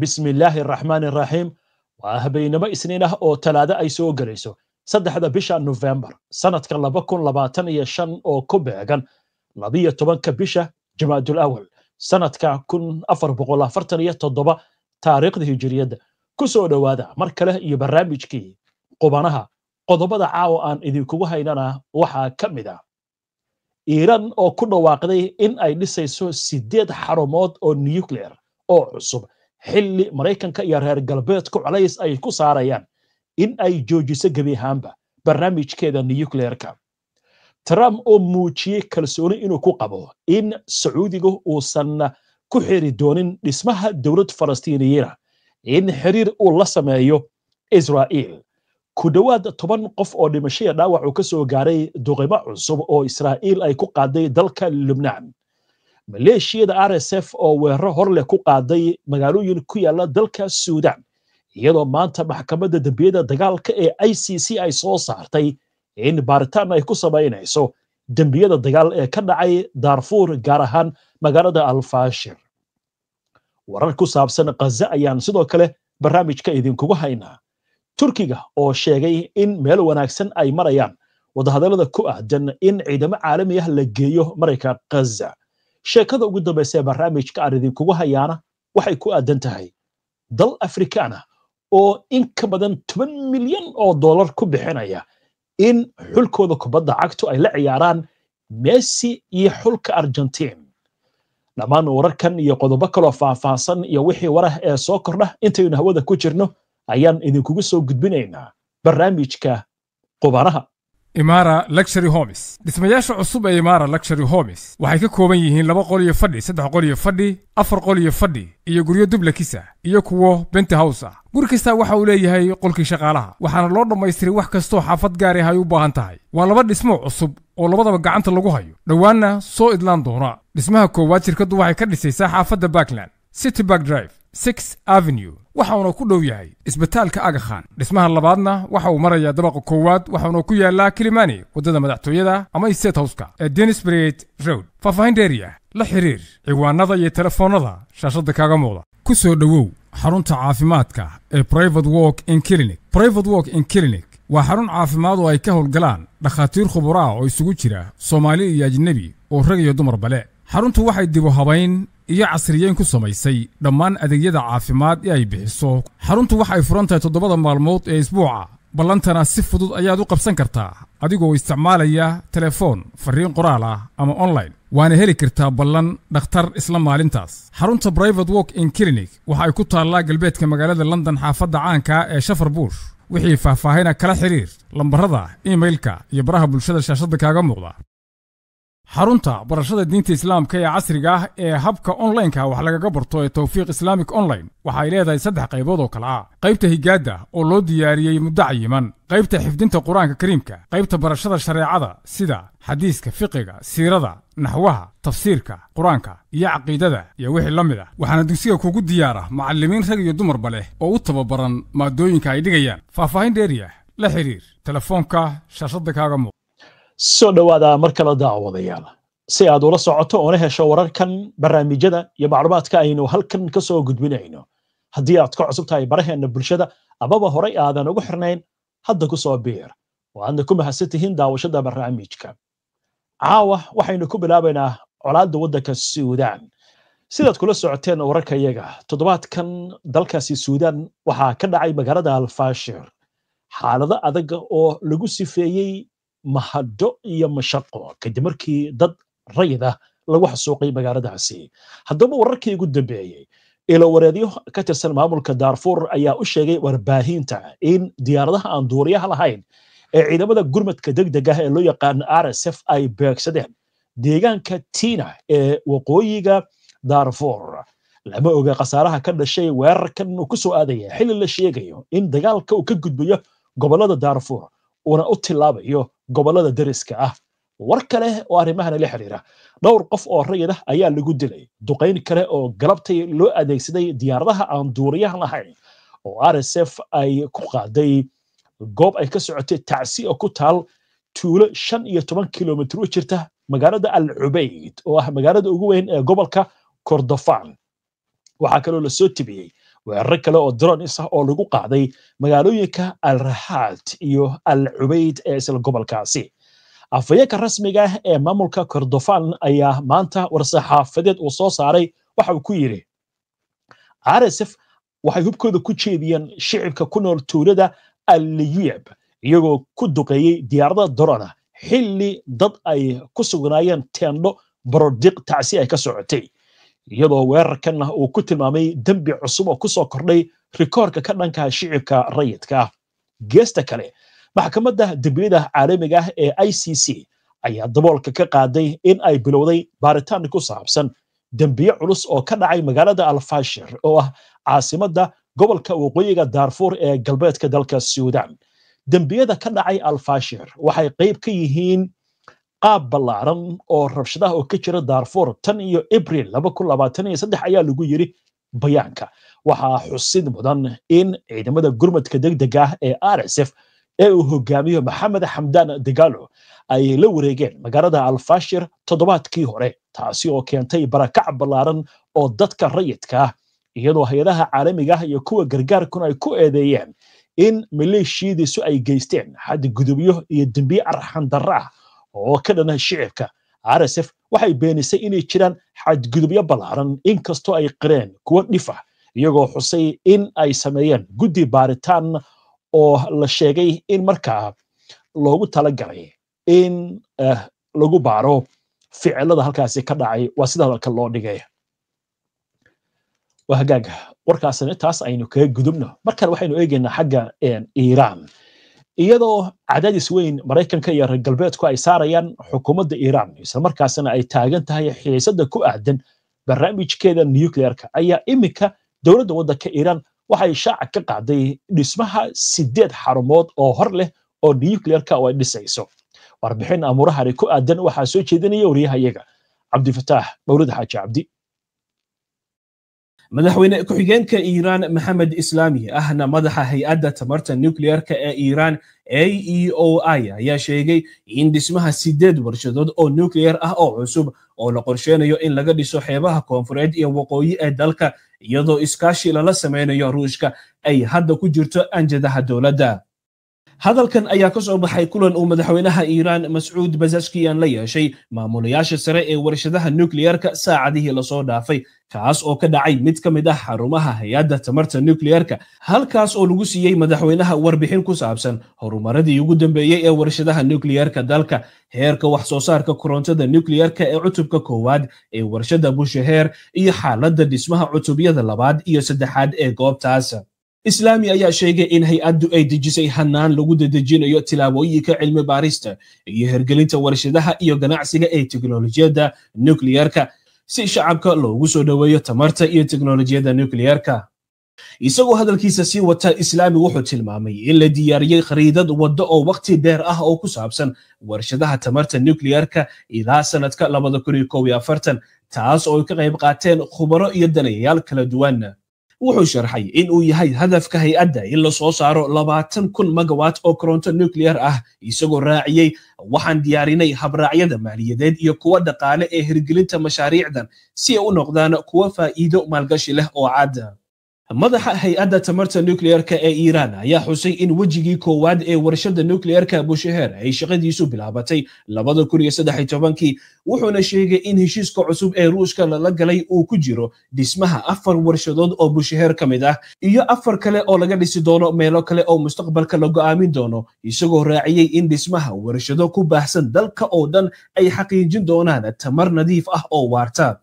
Bismillaahi araxmaani araxiim. Waa habeenimo Isniin ah oo Talaado ay soo gelayso 3-da bisha Nofembar sanadka 2025, oo ku beegan 12-ka bisha Jamaadul Awal sanadka 1447 taariikhda Hijiriyadda. Ku soo dhowaada mar kale iyo barnaamijkii Qubanaha. Qodobada caawa aan idinkugu haynana waxaa ka mid ah Iiraan oo ku dhawaaqday in ay dhisayso 8 xarumood oo nuclear oo cusub, xilli Maraykanka iyo reer galbeedku culays ay ku saarayaan in ay joojiso gebi ahaanba barnaamijkeeda nuclearka. Trump oo muujiyey kalsooni inuu ku qabo in Sacuudigu uusan ku xiri doonin dhismaha dowlad Falastiiniyiina in xiriir uu la sameeyo Israa'iil. Ku dhowaad 10 qof oo dhimashaya dhaawac uu ka soo gaaray duqimo cusub oo Israa'iil ay ku qaaday dalka Lubnaan. Maleeshiyada RSF oo weeraro horleh ku qaaday magaalooyin ku yaala dalka Suudaan, iyadoo maanta maxkamadda dembiyada dagaalka ee ICC ay soo saartay in baaritaan ay ku samaynayso dembiyada dagaal ee ka dhacay Daarfuur, gaar ahaan magaalada Alfaashir. Warar ku saabsan Ghaza ayaan sidoo kale barnaamijka idinkugu haynaa. Turkiga oo sheegay in meel wanaagsan ay marayaan wadahadallada ku aadan in ciidamo caalami ah la geeyo marayka Ghaza. Sheekada ugu dambaysa ee barnaamijka aan idinkugu hayaana waxay ku aadan tahay dal Afrikaan ah oo in ka badan 10 milyan oo dollar ku bixinaya in xulkooda kubadda cagtu ay la ciyaaraan Messi iyo xulka Argentiin. Dhammaan wararkan iyo qodobo kaloo faahfaahsan iyo wixii warah ee soo kordha intaynu hawada ku jirno ayaan idinkugu soo gudbinaynaa barnaamijka Qubanaha. Imaara Luxury Homes. Dhismayaasha cusub ee Imaara Luxury Homes waxay ka kooban yihiin 2 qol iyo fadhi, 3 qol iyo fadhi, 4 qol iyo fadhi iyo guryo duplex ah iyo kuwo penthouse ah. Guri kastaa waxa uu leeyahay qolkii shaqaalaha, waxaana loo dhammaystiray wax kastoo xaafad gaari ah ay u baahan tahay. Waa laba dhismo cusub oo labadaba gacanta lagu hayo, dhowaanna soo idlaan doona. Dhismaha koowaad shirkaddu waxay ka dhisaysaa xaafadda Parkland, City Park Drive, 6 Avenue, waxauna ku dhow yahay isbitaalka Aga Khan. Dhismaha labaadna waxa uu marayaa dabaqa koowaad, waxauna ku yaallaa Kilimani, waddada madaxtooyada ama State Houseka ee Denisbrid Road. Faahfaahin dheeriya la xiriir ciwaanada iyo telefoonnada shaashadda kaaga muuqda. Ku soo dhowow xarunta caafimaadka ee Private Walk in Clinic. Private Walk in Clinic waa xarun caafimaad oo ay ka howlgalaan dhakhaatiir khuburo ah oo isugu jira Soomaali iyo ajnebi oo rag iyo dumarba leh. Xaruntu waxay dib u habayn iyo casriyeyn ku samaysay dhammaan adeegyada caafimaad ee ay bixiso. Xaruntu waxay furan tahay 7-da maalmood ee isbuuca, ballantana si fudud ayaad u qabsan kartaa adigoo isticmaalaya telefoon, farriin qoraal ah ama online, waana heli kartaa ballan dhakhtar isla maalintaas. Xarunta Private Walk in Clinic waxa ay ku taallaa galbeedka magaalada London, xaafadda caanka ee Shepherd's Bush. Wixii faahfaahina kala xiriir lambarada, emailka iyo baraha bulshada shaashadda kaaga muuqda. Xarunta barashada diinta Islaamka ee casriga ah ee habka onlineka wax lagaga barto ee Towfiiq Islamic Online waxa ay leedahay saddex qaybood oo kale ah: qaybta higaadda oo loo diyaariyey muddo cayiman, qaybta xifdinta Qur-aanka Kariimka, qaybta barashada shareecada sida xadiiska, fiqiga, siirada, naxwaha, tafsiirka Qur-aanka iyo caqiidada iyo wixii la mid ah. Waxaana dugsiga kugu diyaara macallimiin rag iyo dumarba leh oo u tababaran maadooyinka ay dhigayaan. Faahfaahin dheeriya la xiriir telefoonka shaashadda kaaga muuq. Soo dhowaada mar kale, daawadayaal. Si aad ula socoto oona hesho wararkan, barnaamijyada iyo macluumaadka aynu halkan ka soo gudbinayno, haddii aad ka cusub tahay baraheenna bulshada amaba horay aadan ugu xirnayn, hadda ku soo biir oo aadna ku mahadsan tihiin daawashada barnaamijka. Caawa waxaynu ku bilaabaynaa colaadda waddanka Suudaan. Sidaad kula socoteen wararka iyaga toddobaadkan, dalkaasi Suudaan waxaa ka dhacay magaalada Alfashir xaalado adag oo lagu sifeeyey mahadho iyo mashaqo, kadib markii dad rayid ah lagu xasuuqay magaaladaasi. Haddaba wararkii ugu dambeeyey, ilowareedyo ka tirsan maamulka Daarfuur ayaa u sheegay warbaahinta in diyaaradaha aan duuriyaha lahayn ee ciidamada gurmadka degdeg ah ee loo yaqaan RSF ay beegsadeen deegaanka Tina ee waqooyiga Daarfuur. Lama oga khasaaraha ka dhashay weerarkan uu ku soo aadaya xilli la sheegayo in dagaalka uu ka gudbayo gobollada Daarfuur uuna u tilaabayo gobollada deriska ah. War kale oo arrimahan la xiriira: dhowr qof oo rayid ah ayaa lagu dilay duqayn kale oo galabtay loo adeegsaday diyaaradaha aan duuriyaha lahayn oo RSF ay ku qaaday goob ay ka socotay tacsi oo ku taal tuulo 15 kilomitir u jirta magaalada Al Cubayd, oo ah magaalada ugu weyn ee gobolka Kordofan. Waxaa kaloo lasoo tibiyey Weeraro kale oo drones ah oo lagu qaaday magaalooyinka Al Rahaad iyo Al Cubayd ee isla gobolkaasi. Afhayeenka rasmiga ah ee maamulka Kordofan ayaa maanta war-saxaafadeed uu soo saaray waxa uu ku yidhi: RSF waxay hubkooda ku jeediyeen shicibka ku nool tuulada Al Liyib, iyagoo ku duqeeyey diyaarada drone xilli dad ay ku sugnaayeen teendho barodiq tacsi ay ka socotay, iyadoo weerarkanna uu ku tilmaamay dembi cusub oo kusoo kordhay rikoorka ka dhanka shicibka rayidka ah. Geesta kale, Maxkamadda Dembiyada Caalamiga ah ee ICC ayaa daboolka ka qaaday in ay bilowday baaritaan ku saabsan dembiye culus oo ka dhacay magaalada Alfashir oo ah caasimadda gobolka Waqooyiga Daarfuur ee galbeedka dalka Suudaan. Dembiyada ka dhacay Alfashir waxay qayb ka yihiin qaab ballaaran oo rabshadaha oo ka jira Daarfuur tan iyo Abriil 2023, ayaa lagu yiri bayaanka. Waxaa xusid mudan in ciidamada gurmadka degdega ah ee RSF ee uu hogaamiyo Maxamed Xamdaan Dagalo ay la wareegeen magaalada Alfashir toddobaadkii hore, taasi oo keentay barakac ballaaran oo dadka rayidka ah, iyadoo hay-adaha caalamiga ah iyo kuwa gargaarkuna ay ku eedeeyeen in maleeshiyadiisu ay geysteen xadgudubyo iyo dembiye arxan darro ah oo ka dhana shicibka. RSF waxay beenisay inay jiraan xadgudubyo ballaaran, inkastoo ay qireen kuwo dhif ah, iyagoo xusay in ay sameeyeen guddi baaritaan oo la sheegay in markaa loogu talagalay in lagu baaro ficilada halkaasi ka dhacay, waa sida hadalka loo dhigay. Waa hagaag, warkaasina taas aynu kaga gudubno. Markan waxaynu eegaynaa xagga Iiraan. Iyadoo cadaadis weyn Maraykanka iyo reer galbeedku ay saarayaan xukuumadda Iiraan, islamarkaasina ay taagan tahay xiisadda ku aadan barnaamijkeeda nuclearka, ayaa iminka dowladda waddanka Iiraan waxay shaaca ka qaaday dhismaha 8 xarumood oo hor leh oo nuclearka oo ay dhisayso. Warbixin amuurahani ku aadan waxaa soo jeedinaya wariyahayaga Cabdifataax Mawlid Xaaji Cabdi. Madaxweyne ku-xigeenka Iiraan Maxamed Islaami, ahna madaxa hay-adda tamarta nukliyeerka ee Iiraan AEOI, ayaa sheegay in dhismaha 8 warshadood oo nukliyer ah oo cusub oo la qorsheynayo in laga dhiso xeebaha koonfureed iyo waqooyi ee dalka, iyadoo iskaashi lala sameynayo Ruushka, ay hadda ku jirto anjadaha dowladda. Hadalkan ayaa ka soo baxay kulan uu madaxweynaha Iiraan Mascuud Pezeshkian la yeeshay maamulayaasha sare ee warshadaha nukliyeerka saacadihii lasoo dhaafay, kaas oo ka dhacay mid ka mid ah xarumaha hay-adda tamarta nukliyeerka, halkaas oo lagu siiyey madaxweynaha warbixin ku saabsan horumaradii ugu dambeeyey ee warshadaha nukliyeerka dalka, heerka wax soo saarka korontada nukliyeerka ee cutubka koowaad ee warshada Busheheer iyo xaaladda dhismaha cutubyada labaad iyo saddexaad ee goobtaas. Islaami ayaa sheegay in hay-addu ay dejisay hanaan lagu dedejinayo tilaabooyinka cilmi baarista iyo hergelinta warshadaha iyo ganacsiga ee teknolojiyadda nukliyeerka, si shacabka loogu soo dhoweeyo tamarta iyo teknolojiyadda nukliyeerka. Isagoo hadalkiisa sii wata, Islaami wuxuu tilmaamay in la diyaariyey khariidad waddo oo waqti dheer ah oo ku saabsan warshadaha tamarta nukliyeerka ilaa sanadka 2041, taas oo ay ka qayb qaateen khubaro iyo daneeyayaal kala duwan. Wuxuu sharxay in uu yahay hadafka hay-adda in la soo saaro 20,000 megawatt oo koronto nuclear ah, isagoo raaciyey: "Waxaan diyaarinay habraacyada maaliyadeed iyo kuwa dhaqaale ee hirgelinta mashaariicdan si ay u noqdaan kuwa faa'iido maalgashi leh oo cad." Madaxa hay-adda tamarta nukliyeerka ee Iiraan ayaa xusay in wejigii koowaad ee warshadda nukliyeerka Busheher ay shaqadiisu bilaabatay 2013-kii, wuxuuna sheegay in heshiiska cusub ee Ruushka lala galay uu ku jiro dhismaha afar warshadood oo Busheher ka mid ah iyo afar kale oo laga dhisi doono meelo kale oo mustaqbalka la go'aamin doono, isagoo raaciyey in dhismaha warshado ku baahsan dalka oo dhan ay xaqiijin doonaan tamar nadiif ah oo waarta.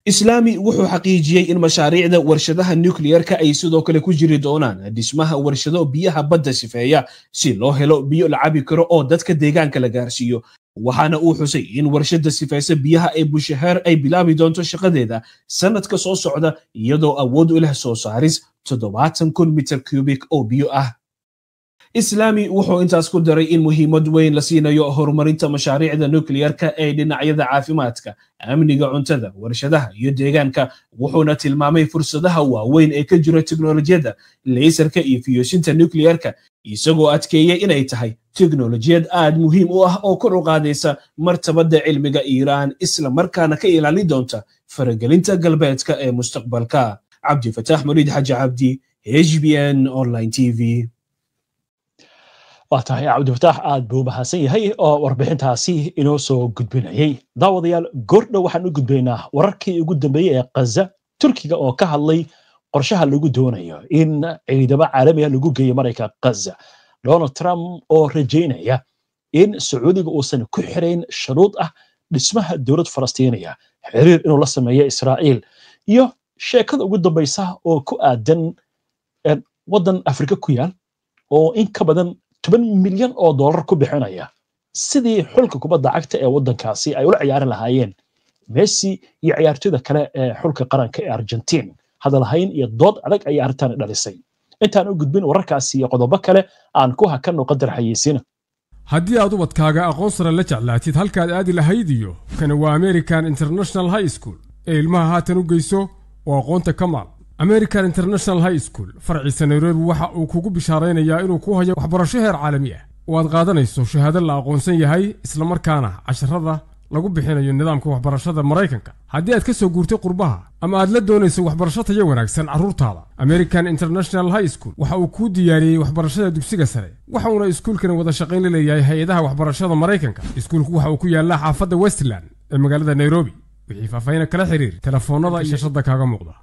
Islaami wuxuu xaqiijiyey in mashaariicda warshadaha nukliyeerka ay sidoo kale ku jiri doonaan dhismaha warshado biyaha badda sifeeya, si loo helo biyo la cabi karo oo dadka deegaanka la gaarsiiyo, waxaana uu xusay in warshada sifeysa biyaha ee Busheheer ay bilaabi doonto shaqadeeda sanadka soo socda, iyadoo awood u leh soo saaris 70,000 mitir cubic oo biyo ah. Islaami wuxuu intaas ku daray in muhiimad weyn la siinayo horumarinta mashaariicda nukliyeerka ee dhinacyada caafimaadka, amniga cuntada, warshadaha iyo deegaanka, wuxuuna tilmaamay fursadaha waaweyn ee ka jira teknolojiyadda leysarka iyo fiyoosinta nukliyeerka, isagoo adkeeyey inay tahay teknolojiyad aad muhiim u ah oo kor u qaadaysa martabadda cilmiga Iiraan, isla markaana ka ilaalin doonta faragelinta galbeedka ee mustaqbalka. Cabdi Fataax Mariid Xaaji Cabdi, HBN Online TV. Waa tahay, Cabdifataax aad buu mahadsan yahay oo warbixintaasi inoo soo gudbinayay. Daawadayaal, goordhow waxaan u gudbaynaa wararkii ugu dambeeyey ee Qaza, Turkiga oo ka hadlay qorshaha lagu doonayo in ciidamo caalami ah lagu geeyo marayka Qaza, Donald Trump oo rajaynaya in Sacuudiga uusan ku xirayn shuruud ah dhismaha dowlad Falastiiniya, xiriir inuu la sameeyo Israa'iil, iyo sheekada ugu dambaysa oo ku aadan waddan Afrika ku yaal oo in ka badan 10 milyan oo dollar ku bixinaya sidii xulka kubadda cagta ee waddankaasi ay ula ciyaari lahaayeen Messi iyo ciyaartoyda kale ee xulka qaranka ee Argentine. Hadalhayn iyo dood adag ayay arrintan dhalisay. Intaan u gudbin wararkaasi iyo qodobo kale, aan ku hakanno qadar xayeysiina. Haddii aad ubadkaaga aqoon sare la jeclaatid halkaad aadi lahayd iyo kani waa American International High School ee ilmaha haatan u geyso oo aqoonta ka maal. American International High School farciisa Nairobi waxa uu kugu bishaaraynayaa inuu ku hayo waxbarasho heer caalami ah oo aad qaadanayso shahaado la aqoonsan yahay, islamarkaana casharada lagu bixinayo nidaamka waxbarashada Maraykanka. Haddii aad ka soo guurtay qurbaha ama aad la doonayso waxbarasho tayo wanaagsan carruurtaada, American International High School waxa uu kuu diyaariyey waxbarashada dugsiga sare, waxa uuna iskuulkani wada shaqayn la leeyahay hay-adaha waxbarashada Maraykanka. Iskuulku waxa uu ku yaallaa xaafadda Westland ee magaalada Nairobi. Wixii faahfaahin kala xiriir telefoonnada iyo shashada kaaga muuqda.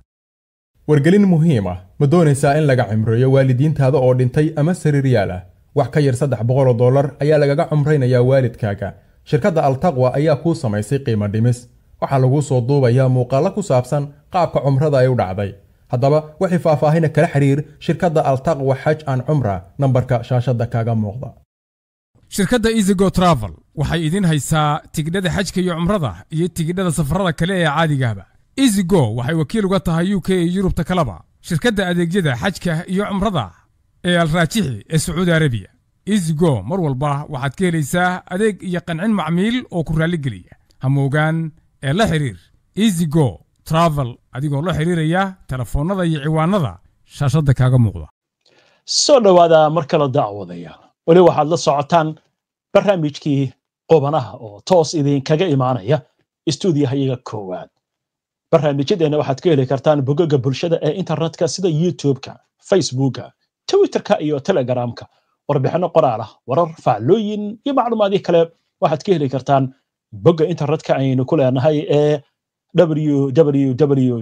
Wargelin muhiim ah: ma doonaysaa in laga cimreeyo waalidiintaada oo dhintay ama sariiryaal ah? Wax ka yar $300 ayaa lagaga cumraynayaa waalidkaaga. Shirkadda Altaqwa ayaa kuu samaysay qiimo dhimis. Waxaa laguu soo duubayaa muuqaallo ku saabsan qaabka cumrada ay u dhacday. Haddaba wixii faahfaahina kala xiriir shirkadda Altaqwa Xaj an Cumra nambarka shaashadda kaaga muuqda. Shirkadda EasyGo Travel waxay idin haysaa tigidhada xajka iyo cumrada iyo tigidhada safarada kale ee caadigaba. EasyGo waxay wakiil uga tahay UK iyo Yurubta kaleba shirkadda adeegyada xajka iyo cumrada ee Alraajixi ee Sacuudi Arabiya. EasyGo mar walba waxaad ka helaysaa adeeg iyo qancin macmiil oo ku raalligeliya. Hamoogaan ee la xiriir EasyGo Travel adigoo la xiriiraya telefoonnada iyo ciwaanada shaashadda kaaga muuqda. Soo dhowaada mar kale, daawadayaal. Weli waxaad la socotaan barnaamijkii Qubanaha oo toos idinkaga imaanaya istuudiyahayaga koowaad. Barnaamijyadeenna waxaad ka heli kartaan bogaga bulshada ee internetka sida YouTube-ka, Facebooka, Twitterka iyo Telegramka. Warbixinno qoraal ah, warar, faallooyin iyo macluumaadyo kale waxaad ka heli kartaan bogga internetka aynu ku leenahay ee www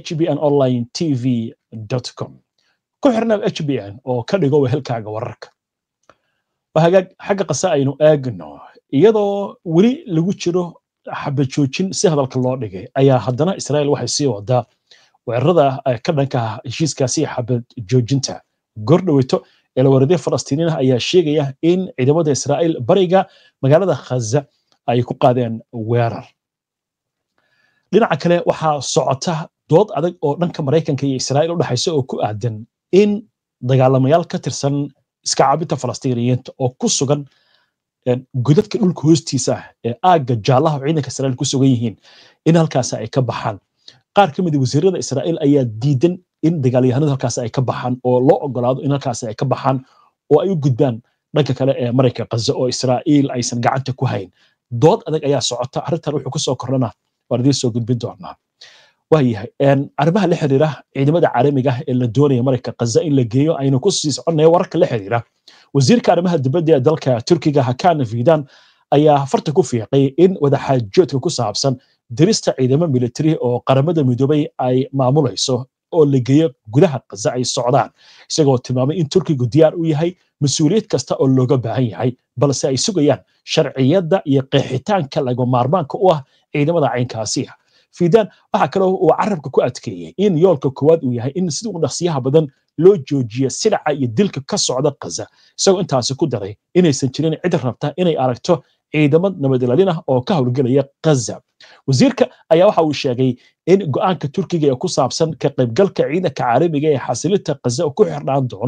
hbn online tv com. Ku xirna HBN oo ka dhigo wehelkaaga wararka. Hagaag, xagga Qasa aynu eegno. Iyadoo weli lagu jiro xabad joojin si hadalka loo dhigay, ayaa haddana Israel waxay sii wadaa weerarada ka dhanka ah heshiiskaasi xabad joojinta. Gordhaweyto eelawaradyo Falastiiniin ah ayaa sheegaya in ciidamada Israa'iil bariga magaalada Khaza ay ku qaadeen weerar. Dhinaca kale, waxaa socota dood adag oo dhanka Maraykanka iyo Israa'iil u dhexaysa oo ku aadan in dagaalamayaal ka tirsan iska caabinta Falastiiniyiinta oo ku sugan godadka dhulka hoostiisa ah ee aagga jaallaha oo ciidanka Israa'iil ku sugan yihiin in halkaasi ay ka baxaan. Qaar ka mid ah wasiirada Israa'iil ayaa diidan in dagaalyahanadu halkaasi ay ka baxaan oo loo ogolaado in halkaasi ay ka baxaan oo ay u gudbaan dhanka kale ee marayka Qaza oo Israa'iil aysan gacanta ku hayn. Dood adag ayaa socota. Arrintan wuxuu kusoo kordhana waan idiin soo gudbin doonaa. Waayahay, arrimaha la xiriira ciidamada caalamiga ah ee la doonaya marayka Qaza in la geeyo aynu ku sii soconaya. Wararka la xiriira wasiirka arrimaha dibadda ee dalka Turkiga, Hakan Fidan, ayaa farta ku fiiqay in wadaxaajoodka ku saabsan dirista ciidamo military oo Qaramada Midoobay ay maamulayso oo la geeyo gudaha Qaza ay socdaan, isagoo tilmaamay in Turkigu diyaar u yahay mas-uuliyad kasta oo looga baahan yahay, balse ay sugayaan sharciyadda iyo qeexitaanka laga maarmaanka u ah ciidamada caynkaasi ah. Fidan waxaa kaloo uu carabka ku adkeeyey in yoolka koowaad uu yahay in sida ugu dhaqsiyaha badan loo joojiyo silaca iyo dilka ka socda Qaza, isagoo intaasi ku daray inaysan jirin cid rabta inay aragto ciidamo nabad ilaalin ah oo ka howlgelaya Qaza. Wasiirka ayaa waxa uu sheegay in go'aanka Turkiga ee ku saabsan ka qaybgalka ciidanka caalamiga ee xasilinta Qaza ku xirnaan doono